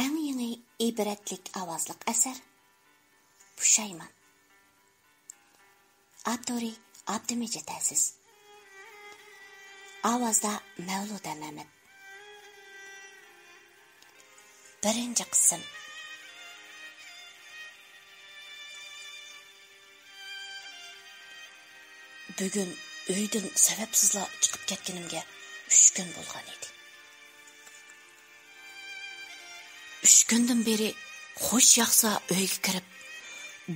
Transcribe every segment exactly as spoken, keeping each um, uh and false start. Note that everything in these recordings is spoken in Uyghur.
ئەڭ يېڭى ئىبرەتلىك ئاۋازلىق ئەسەر پۇشايمان. ئاپتورى ئابدۇمىجىت ئەزىز. ئاۋازدا مەۋلۇدە مەمەت. بىرىنچى قىسىم. بۈگۈن ئۆيدىن سەۋەبسىزلا چىقىپ كەتكىنىمگە ئۈچ كۈن بولغان ئىدى. ئۈچ كۈندىن بېرى خوش ياقسا ئۆيگە كىرىپ،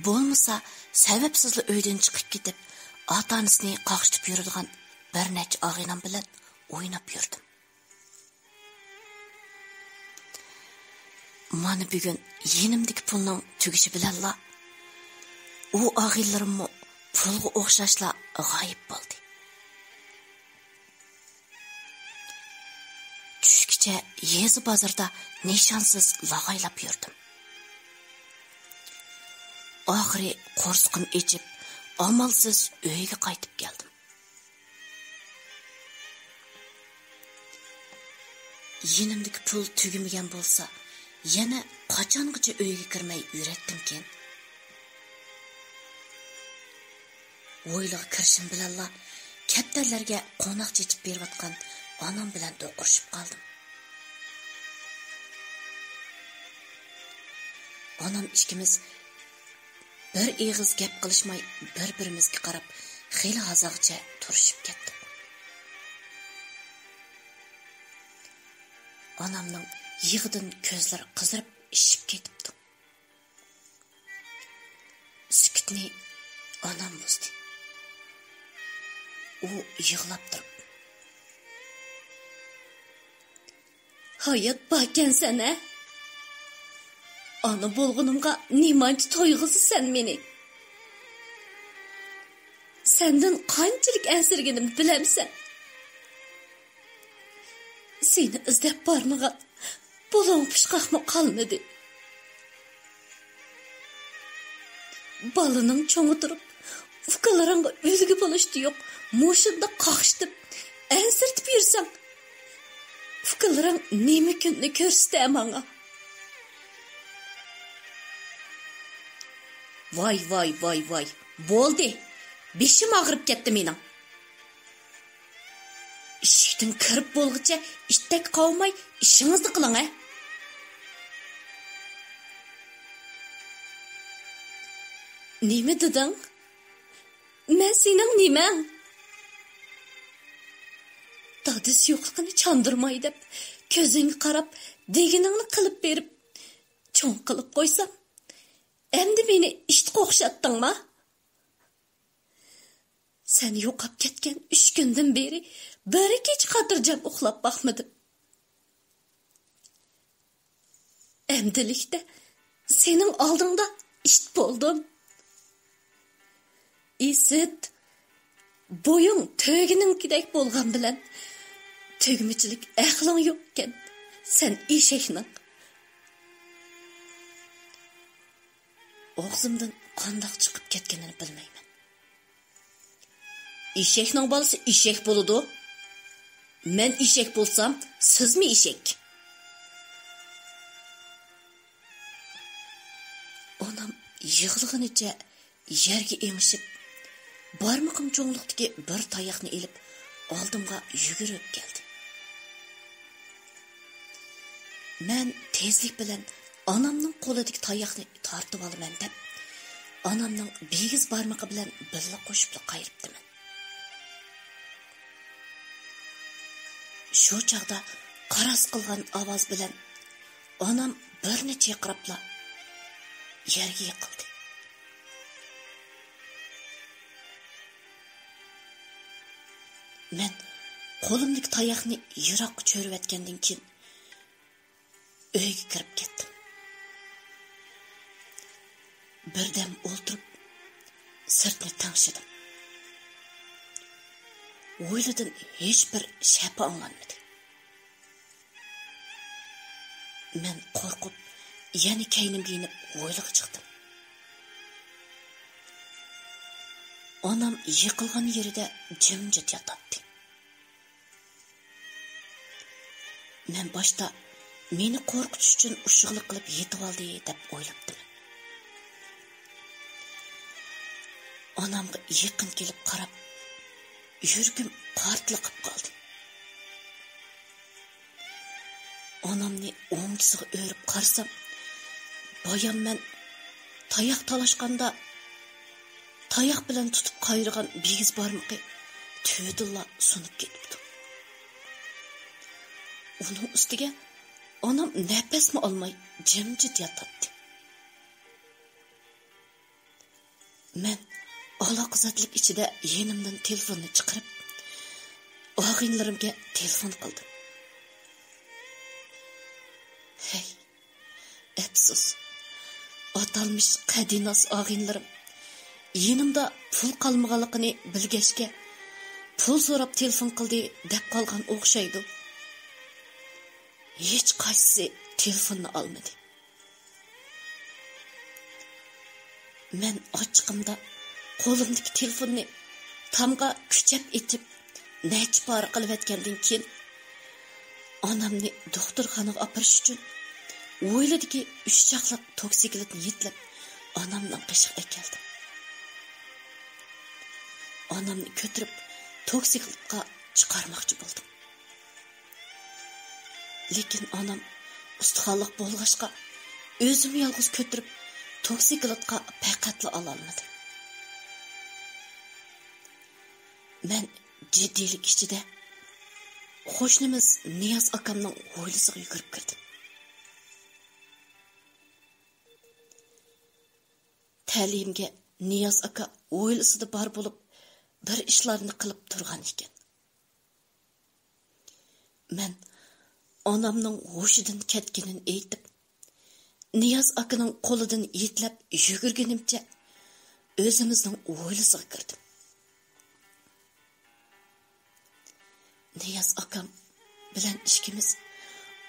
بولمىسا سەۋەبسىزلا ئۆيدىن چىقىپ كېتىپ، ئاتا-ئانىسىنى قاقشىتىپ يۈرىدىغان بىر نەچچە ئاغىنەم بىلەن ئويناپ يۈردۈم. مانا بۈگۈن يېنىمدىكى پۇلنىڭ تۈگىشى بىلەنلا، ئۇ ئاغىنىلىرىممۇ پۇلغا ئوخشاشلا غايىب بولدى. چۈشكىچە يېزا بازىرىدا نىشانسىز لاغايلاپ يۈردۈم. ئاخىرى قورسىقىم ئېچىپ، ئامالسىز ئۆيگە قايتىپ كەلدىم. يېنىمدىكى پۇل تۈگىمىگەن بولسا، يەنە قاچانغىچە ئۆيگە كىرمەي يۈرەتتىمكىن؟ ھويلىغا كىرىشىم بىلەنلا، كەپتەرلەرگە قوناق چېچىپ بېرىۋاتقان ئانام بىلەن دوقۇرۇشۇپ قالدىم. ئانام ئىككىمىز بىر ئېغىز گەپ قىلىشماي، بىر-بىرىمىزگە قاراپ، خېلى ھازاغىچە تۇرۇشۇپ كەتتۇق. ئانامنىڭ يىغىدىن كۆزلىرى قىزىرىپ، ئىششىپ كېتىپتۇ. سۈكۈتنى ئانام بۇزدى. ئۇ يىغلاپ تۇرۇپ، «ھايات باركەنسەن ھە؟ ئانا بولغىنىمغا نېمانچە تويغۇزىسەن مېنى؟ سەندىن قانچىلىك ئەنسىرىگىنىمنى بىلەمسەن؟ سېنى ئىزدەپ بارمىغان بۇلۇڭ پۇچقاقمۇ قالمىدى. بالىنىڭ چوڭى تۇرۇپ، ئۇكىلىرىڭغا ئۈلگە بولۇشتا يوق، مۇشۇنداق قاقشىتىپ، ئەنسىرىتىپ يۈرسەڭ، ئۇكىلىرىڭ نېمە كۈننى كۆرسىتە ماڭا؟» ۋاي، ۋاي، ۋاي، ۋاي، بولدى، بېشىم ئاغرىپ كەتتى مېنىڭ. ئىشىكتىن كىرىپ بولغۇچە ئىتتەك قاۋىماي ئىشىڭىزنى قىلىڭ ھە. نېمە دېدىڭ؟ مەن سېنىڭ نېمەڭ؟ دادىسى يوقلۇقىنى چاندۇرماي دەپ، كۆزۈڭگە قاراپ، دېگىنىڭنى قىلىپ بېرىپ، چوڭ قىلىپ قويسام، ئەمدى مېنى ئىتقا ئوخشاتتىڭما؟ سەن يوقاپ كەتكەن ئۈچ كۈندىن بېرى بىر كېچە خاتىرجەم ئۇخلاپ باقمىدىم. ئەمدىلىكتە سېنىڭ ئالدىڭدا ئىت بولدۇم. ئىسىت، بويۇڭ تۆگىنىڭكىدەك بولغان بىلەن، تۈگمىچىلىك ئەقلىڭ يوقكەن، سەن ئېشەكنىڭ. ئاغزىمدىن قانداق چىقىپ كەتكىنىنى بىلمەيمەن. ئېشەكنىڭ بالىسى ئېشەك بولىدۇ. مەن ئېشەك بولسام، سىزمۇ ئېشەك. ئانام يىغلىغىنىچە يەرگە ئېڭىشىپ، بارمىقىم چوڭلۇقتىكى بىر تاياقنى ئېلىپ، ئالدىمغا يۈگۈرۈپ كەلدى. مەن تېزلىك بىلەن ئانامنىڭ قولىدىكى تاياقنى تارتىۋالىمەن دەپ، ئانامنىڭ بىگىز بارمىقى بىلەن بىللە قوشۇپلا قايرىپتىمەن. شۇ چاغدا قاراس قىلغان ئاۋاز بىلەن ئانام بىرنى چىرقىراپلا يەرگە يىقىلدى. مەن قولۇمدىكى تاياقنى يىراققا چۆرۈۋەتكەندىن كېيىن، ئۆيگە كىرىپ كەتتىم. بىردەم ئولتۇرۇپ، سىرتنى تىڭشىدىم. ھويلىدىن ھېچبىر شەپە ئاڭلانمىدى. مەن قورقۇپ، يەنە كەينىمگە يېنىپ، ھويلىغا چىقتىم. ئانام يىقىلغان يېرىدە جىمجىت ياتاتتى. مەن باشتا مېنى قورقۇتۇش ئۈچۈن ئۇششۇقلۇق قىلىپ يېتىۋالدى دەپ ئويلاپتىمەن. ئانامغا يېقىن كېلىپ قاراپ، يۈرىكىم پارتلىقىپ قالدى. ئانامنى ئوڭدىسىغا ئۆرۈپ قارىسام، بايام مەن تاياق تالاشقاندا، تاياق بىلەن تۇتۇپ قايرىغان بىگىز بارمىقى تۈۋىدىنلا سۇنۇپ كېتىپتۇ. ئۇنىڭ ئۈستىگە ئانام نەپەسمۇ ئالماي جىمجىت ياتاتتى. مەن ئالاقىزادلىق ئىچىدە يېنىمدىن تېلېفوننى چىقىرىپ، ئاغىنىلىرىمگە تېلېفون قىلدىم. ھەي، ئەپسۇس، ئاتالمىش قەدىناس ئاغىنىلىرىم يېنىمدا پۇل قالمىغانلىقىنى بىلگەچكە، پۇل سوراپ تېلېفون قىلدى دەپ قالغان ئوخشايدۇ. ھېچقايسىسى تېلېفوننى ئالمىدى. مەن ئاچچىقىمدا قولۇمدىكى تېلېفوننى تامغا كۈچەپ ئېتىپ، نەچچە پارە قىلىۋەتكەندىن كېيىن، ئانامنى دوختۇرخانىغا ئاپىرىش ئۈچۈن ھويلىدىكى ئۈچ چاقلىق توكسىكلىتنى يېتىلەپ، ئانامنىڭ قېشىغا ئەكەلدىم. ئانامنى كۆتۈرۈپ، توكسىكلىتقا چىقارماقچى بولدۇم. لېكىن ئانام ئۇستىخانلىق بولغاچقا، ئۆزۈم يالغۇز كۆتۈرۈپ، توكسىكلىتقا پەقەتلا ئالالمىدىم. مەن جىددىيلىك ئىچىدە قوشنىمىز نىياز ئاكامنىڭ ھويلىسىغا يۈگۈرۈپ كىردىم. تەلىيىمگە نىياز ئاكا ھويلىسىدا بار بولۇپ، بىر ئىشلارنى قىلىپ تۇرغان ئىكەن. مەن ئانامنىڭ ھوشىدىن كەتكىنىنى ئېيتىپ، نىياز ئاكىنىڭ قولىدىن يېتىلەپ يۈگۈرگىنىمچە ئۆزىمىزنىڭ ھويلىسىغا كىردىم. نىياز ئاكام بىلەن ئىككىمىز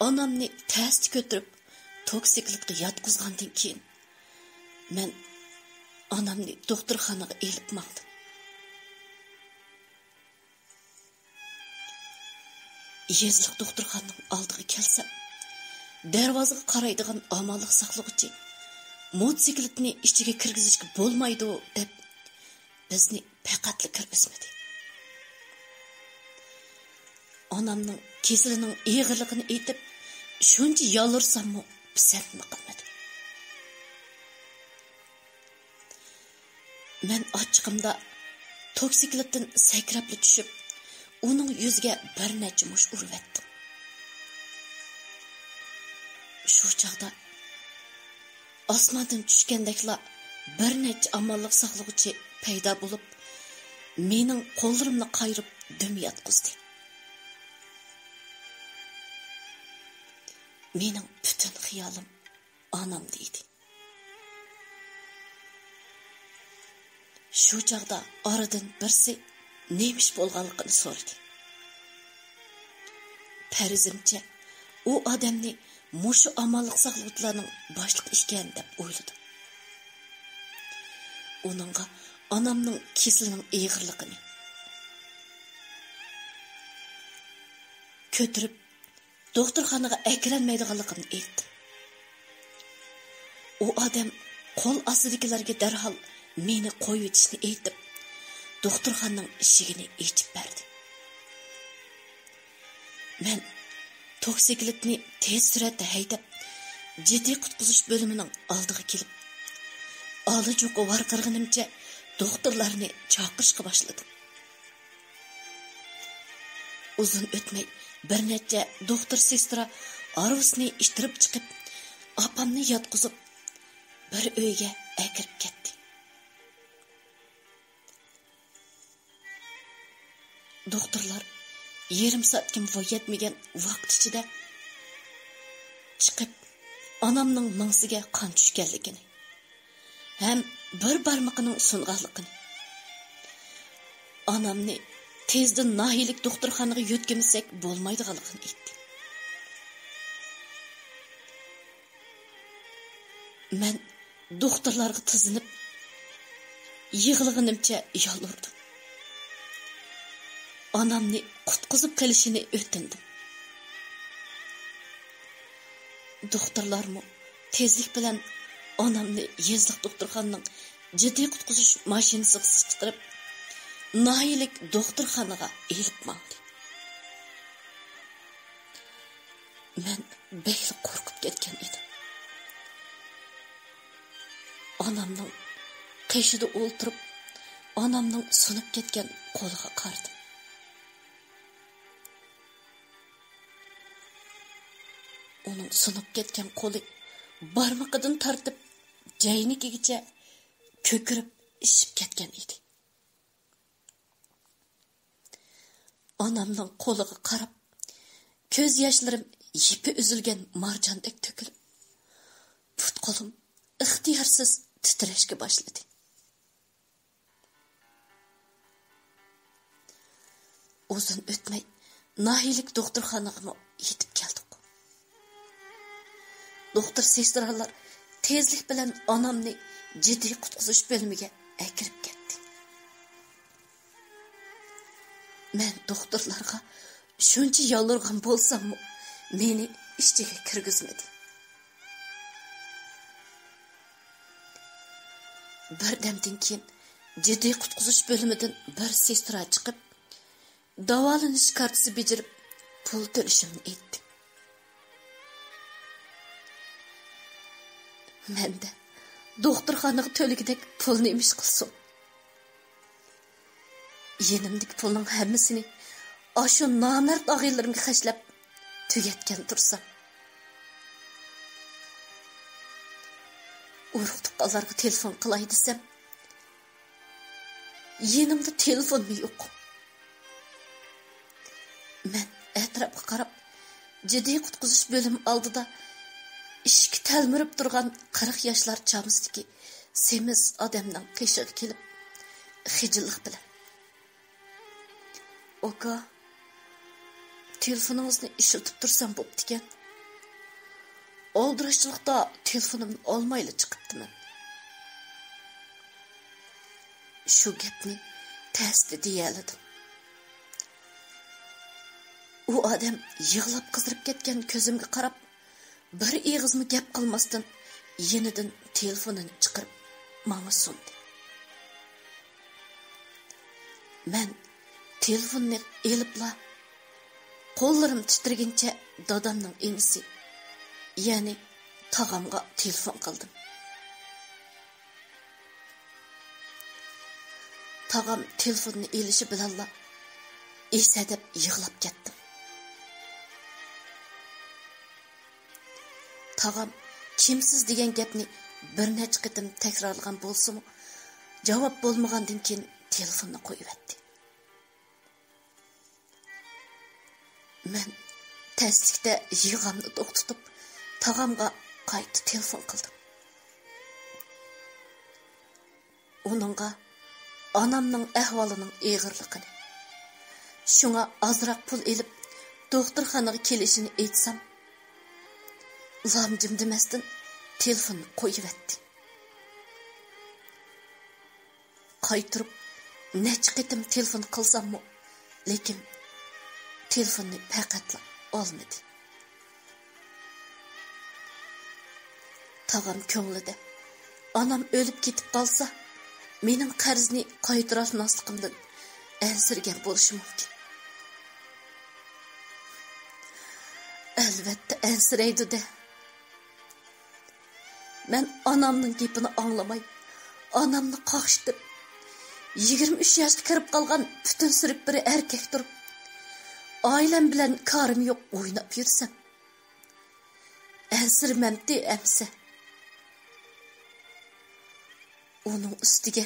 ئانامنى تەستە كۆتۈرۈپ، توكسىكلىتقا ياتقۇزغاندىن كېيىن، مەن ئانامنى دوختۇرخانىغا ئېلىپ ماڭدىم. يېزىلىق دوختۇرخانىنىڭ ئالدىغا كەلسەم، دەرۋازىغا قارايدىغان ئامانلىق ساقلىغۇچى موتوسىكلىتنى ئىچىگە كىرگۈزۈشكە بولمايدۇ دەپ، بىزنى پەقەتلا كىرگۈزمىدى. ئانامنىڭ كېسىلىنىڭ ئېغىرلىقىنى ئېيتىپ، شۇنچە يالۋۇرساممۇ پىسەنتمۇ قىلمىدى. مەن ئاچچىقىمدا توكسىكلىتتىن سەكرەپلا چۈشۈپ، ئۇنىڭ يۈزىگە بىر نەچچە مۇشت ئۇرۇۋەتتىم. شۇ چاغدا ئاسماندىن چۈشكەندەكلا بىر نەچچە ئامانلىق ساقلىغۇچى پەيدا بولۇپ، مېنىڭ قوللىرىمنى قايرىپ دۈم ياتقۇزدى. مېنىڭ پۈتۈن خىيالىم ئانامدا ئىدى. شۇ چاغدا ئارىدىن بىرسى نېمە ئىش بولغانلىقىنى سورىدى. پەرىزىمچە، ئۇ ئادەمنى مۇشۇ ئامانلىق ساقلىغۇچىلارنىڭ باشلىقى ئىكەن دەپ ئويلىدىم. ئۇنىڭغا ئانامنىڭ كېسىلىنىڭ ئېغىرلىقىنى كۆتۈرۈپ، دوختۇرخانىغا ئەكىرەلمەيدىغانلىقىمنى ئېيتتىم. ئۇ ئادەم قول ئاستىدىكىلەرگە دەرھال مېنى قويۇۋېتىشنى ئېيتىپ، دوختۇرخانىنىڭ ئىشىكىنى ئېچىپ بەردى. مەن توكسىكلىتنى تېز سۈرئەتتە ھەيدەپ، جىددىي قۇتقۇزۇش بۆلۈمىنىڭ ئالدىغا كېلىپ، ئالا-چوقا ۋارقىرىغىنىمچە دوختۇرلارنى چاقىرىشقا باشلىدىم. ئۇزۇن ئۆتمەي، بىر نەچچە دوختۇر سېسترا ھارۋىسىنى ئىتتىرىپ چىقىپ، ئاپامنى ياتقۇزۇپ، بىر ئۆيگە ئەكىرىپ كەتتى. دوختۇرلار يېرىم سائەتكىمۇ يەتمىگەن ۋاقىت ئىچىدە چىقىپ، ئانامنىڭ مېڭىسىگە قان چۈشكەنلىكىنى، ھەم بىر بارمىقىنىڭ سۇنغانلىقىنى، ئانامنى تېزدىن ناھىيىلىك دوختۇرخانىغا يۆتكىمىسەك بولمايدىغانلىقىنى ئېيتتى. مەن دوختۇرلارغا تىزلىنىپ، يىغلىغىنىمچە يالۋۇردۇم. ئانامنى قۇتقۇزۇپ قېلىشىنى ئۆتۈندۈم. دوختۇرلارمۇ تېزلىك بىلەن ئانامنى يېزىلىق دوختۇرخانىنىڭ جىددىي قۇتقۇزۇش ماشىنىسىغا سىقتۇرۇپ، ناھىيەلىك دوختۇرخانىغا ئېلىپ ماڭدى. مەن بەكلا قورقۇپ كەتكەن ئىدىم. ئانامنىڭ قېشىدا ئولتۇرۇپ، ئانامنىڭ سۇنۇپ كەتكەن قولىغا قارىدىم. ئۇنىڭ سۇنۇپ كەتكەن قولى بارمىقىدىن تارتىپ، جەينىكىگىچە كۆكىرىپ ئىششىپ كەتكەن ئىدى. ئانامنىڭ قولىغا قاراپ، كۆز ياشلىرىم يىپى ئۈزۈلگەن مارجاندەك تۆكۈلۈپ، پۇت-قولۇم ئىختىيارسىز تىترەشكە باشلىدى. ئۇزۇن ئۆتمەي، ناھىيەلىك دوختۇرخانىغىمۇ يېتىپ كەلدۇق. دوختۇر سېسترالار تېزلىك بىلەن ئانامنى جىددىي قۇتقۇزۇش بۆلۈمىگە ئەكىرىپ كەتتى. مەن دوختۇرلارغا شۇنچە يالۋۇرغان بولساممۇ، مېنى ئىچىگە كىرگۈزمىدى. بىردەمدىن كېيىن جىددىي قۇتقۇزۇش بۆلۈمىدىن بىر سېسترا چىقىپ، داۋالىنىش كارتىسى بېجىرىپ، پۇل تۆلىشىمنى ئېيتتى. مەندە دوختۇرخانىغا تۆلىگۈدەك پۇل نېمە ئىش قىلسۇن؟ يېنىمدىكى پۇلنىڭ ھەممىسىنى ئاشۇ نامەرد ئاغىنىلىرىمگە خەجلەپ تۈگەتكەن تۇرسام، ئۇرۇق-تۇغقانلارغا تېلېفون قىلاي دېسەم، يېنىمدا تېلېفونمۇ يوق. مەن ئەتراپقا قاراپ، جىددىي قۇتقۇزۇش بۆلۈمى ئالدىدا ئىشىكى تەلمۈرۈپ تۇرغان قىرىق ياشلار چامىسىدىكى سېمىز ئادەمنىڭ قېشىغا كېلىپ، خىجىللىق بىلەن، «ئاكا، تېلېفونىڭىزنى ئىشلىتىپ تۇرسام بوپتىكەن. ئالدىراشچىلىقتا تېلېفونۇمنى ئالمايلا چىقىپتىمەن.» شۇ گەپنى تەستە دېيەلىدىم. ئۇ ئادەم يىغلاپ قىزىرىپ كەتكەن كۆزۈمگە قاراپ، بىر ئېغىزمۇ گەپ قىلماستىن، يېنىدىن تېلېفونىنى چىقىرىپ، ماڭا سۇندى. مەن تېلېفوننى ئېلىپلا، قوللىرىم تىترىگىنىچە دادامنىڭ ئىنىسى، يەنى تاغامغا تېلېفون قىلدىم. تاغام تېلېفوننى ئېلىشى بىلەنلا، ئېسەدەپ يىغلاپ كەتتىم. تاغام «كىمسىز؟» دېگەن گەپنى بىر نەچچە قېتىم تەكرارلىغان بولسىمۇ، جاۋاب بولمىغاندىن كېيىن تېلېفوننى قويۇۋەتتى. مەن تەسلىكتە يىغامنى توختىتىپ، تاغامغا قايتا تېلېفون قىلدىم. ئۇنىڭغا ئانامنىڭ ئەھۋالىنىڭ ئېغىرلىقىنى، شۇڭا ئازراق پۇل ئېلىپ، دوختۇرخانىغا كېلىشىنى ئېيتسام، لام-جىم دېمەستىن تېلېفوننى قويۇۋەتتى. قايتۇرۇپ نەچچە قېتىم تېلېفون قىلساممۇ، لېكىن تېلېفوننى پەقەتلا ئالمىدى. تاغام كۆڭلىدە، ئانام ئۆلۈپ كېتىپ قالسا، مېنىڭ قەرزنى قايتۇرالماسلىقىمدىن ئەنسىرىگەن بولۇشى مۇمكىن. ئەلۋەتتە ئەنسىرەيدۇ-دە. مەن ئانامنىڭ گېپىنى ئاڭلىماي، ئانامنى قاقشىتىپ، يىگىرمە ئۈچ ياشقا كىرىپ قالغان پۈتۈن سۈرۈك بىر ئەركەك تۇرۇپ، ئائىلەم بىلەن كارىم يوق ئويناپ يۈرسەم، ئەنسىرىمەمتى ئەمسە؟ ئۇنىڭ ئۈستىگە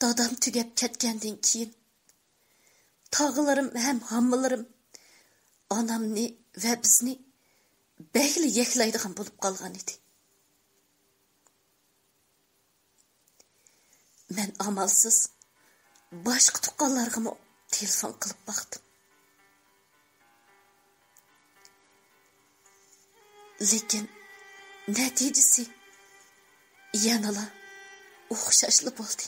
دادام تۈگەپ كەتكەندىن كېيىن، تاغىلىرىم ھەم ھاممىلىرىم ئانامنى ۋە بىزنى بەكلا يەكلەيدىغان بولۇپ قالغان ئىدى. مەن ئامالسىز باشقا تۇغقانلارغىمۇ تېلېفون قىلىپ باقتىم. لېكىن نەتىجىسى يەنىلا ئوخشاشلا بولدى.